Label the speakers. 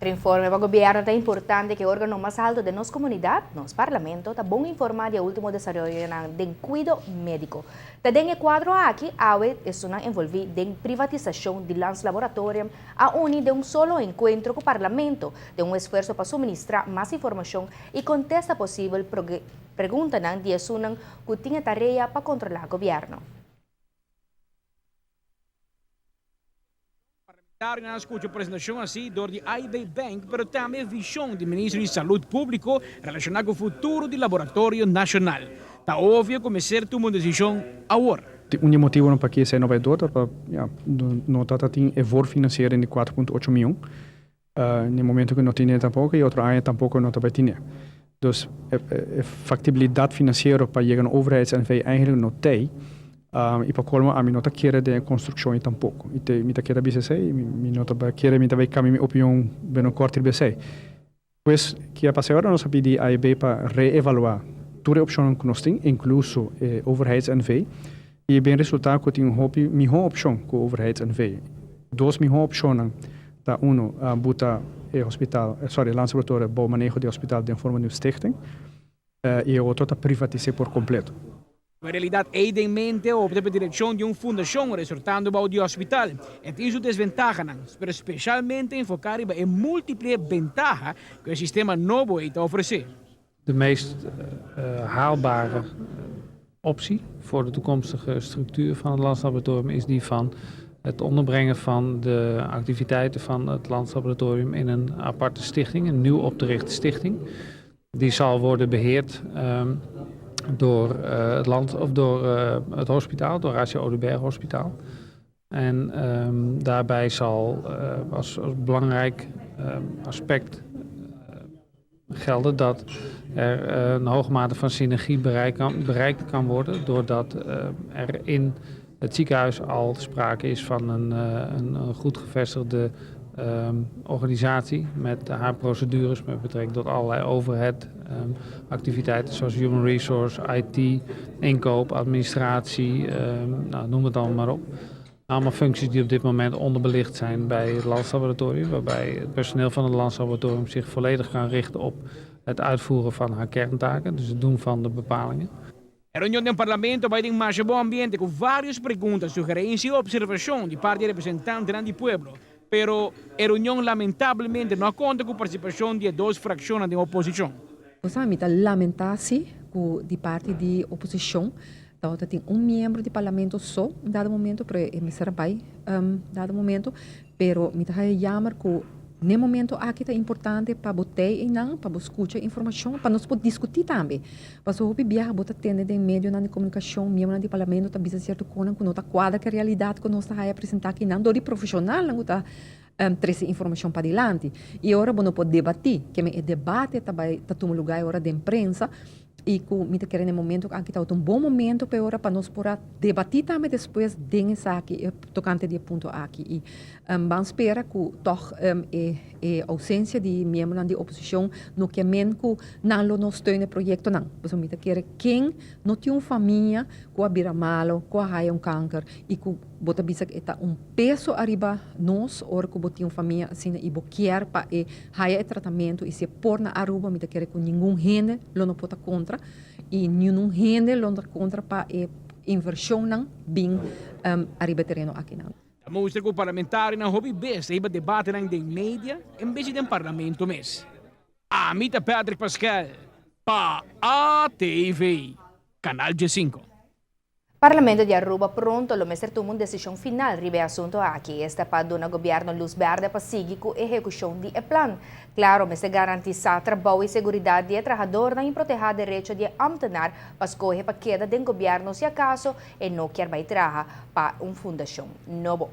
Speaker 1: Informe pa gobierno ta importante cu e organo mas halto di nos comunidad, nos Parlamento, ta bon informa di ultimo desaroyo den cuido medico. Ta den e cuadro aki, awe esnan envolvi den privatisacion di Landslaboratorium a uni den un solo encuentro cu Parlamento, den un esfuerso pa suministra mas informacion y contesta posibel preguntanan di esnan cu tin tarea pa controla gobierno.
Speaker 2: Parlamentarionan a scucha presentacion haci door di AIB Bank pero tambe vision di Ministro di Salud Publico relaciona cu futuro di Laboratorio Nacional. Ta obvio cu mester tuma un decision awor.
Speaker 3: Un motibo pa cu esey no bay door, pa ja, no ta tin e voorfinanciering di 4.8 miyon. Na momento cu no tin tampoco y otro aña tampoco no ta tin. Dus e factibilidad financiero pa yega na overheids-NV eigenlijk no tin. Y pa colmo, ami no ta kere den construccion tampoco. Y te, mi ta kere BCC, mi no ta kere mi ta bay cambia mi opinion binnenkort BC. Pues, kico a pasa awor, nos a pidi AIB pa reevalua tur opcion cu nos tin, incluso overheids-NV, y bin resulta cu tin hopi miho opcion cu overheids-NV. Dos miho opcion ta uno, buta e hospital, sorry, landslaboratorio bou maneho di hospital den forma di stichting, y otro ta privatisa por completo.
Speaker 2: En realidad, evidentemente, opta pa direccion di un fundacion resortando pa e hospital. E tin su desventaha, pero especialmente enfoca e multiple ventaha cu e sistema nobo ta ofrece.
Speaker 4: De meest haalbare optie voor de toekomstige structuur van het landslaboratorium is die van het onderbrengen van de activiteiten van het landslaboratorium in een aparte stichting, een nieuw op te richten stichting. Die zal worden beheerd door het land of door het hospitaal, door Horatio Oduber Hospitaal. En daarbij zal als belangrijk aspect gelden dat er een hoge mate van synergie bereikt kan worden doordat er in het ziekenhuis al sprake is van een goed gevestigde organisatie met haar procedures met betrekking tot allerlei overhead activiteiten zoals human resource, IT, inkoop, administratie, nou, noem het dan maar op. Allemaal functies die op dit moment onderbelicht zijn bij het landslaboratorium, waarbij het personeel van het landslaboratorium zich volledig kan richten op het uitvoeren van haar kerntaken, dus het doen van de bepalingen.
Speaker 2: E reunion di Parlamento a bay den mas bon ambiente cu varios pregunta, sugerencia y observacion di parti di representantenan di pueblo. Pero e reunion lamentablemente no a conta cu participacion di dos fraccion di oposicion.
Speaker 5: Osea, mi ta lamenta si cu di parti di oposicion tin un miembro di Parlamento so en dado momento, pero e mester bay dado momento, pero mi ta jammer cu na momento aki ta importante pa bo ta nan, pa scucha informacion, pa nos por discuti tambe. Paso hopi biaha bo ta tende den medio di comunicacion, miembro di Parlamento ta bisa cierto cos cu no ta cuadra cu e realidad cu nos ta presenta aki nan, dor di profesional nan ta trece informacion pa dilanti. Y ora bo no por debati, cu e debate tambe ta tuma luga ora di prensa, y cu mi ta kere na momento aki ta un bon momento pa ora pa nos por debati tambe despues den esaki tocante di punto aki y ban spera cu toch e ausencia di miembro di oposicion no kiermen cu nan lo no steun e proyecto nan. Pasobra mi ta kere ken no tin un famia cu a bira malo, cu a haya un kanker y cu bo ta bisa ta un peso ariba nos ora cu bo tin un famia asina y bo kier pa e haya e tratamento y si por na Aruba, mi ta kere cu ningun hende lo no por ta contra y ningun hende lo no contra pa e inversion nan bin ariba tereno aki nan.
Speaker 2: A mustra cu parlamentarionan hopi bes a debate den media en bes di den Parlamento mes. Ami ta Patrick Pascal, pa ATV, Canal G5.
Speaker 1: Parlamento di Aruba pronto lo mester tuma un decision final riba e asunto aki. Esta pa duna gobierno luz berde pa sigui cu ehecucion di e plan. Claro, mester garantisa trabou y seguridad di trahador y protege derecho di ambtenaar pa scoge pa keda den gobierno si acaso e no kier bay traha pa un fundacion nobo.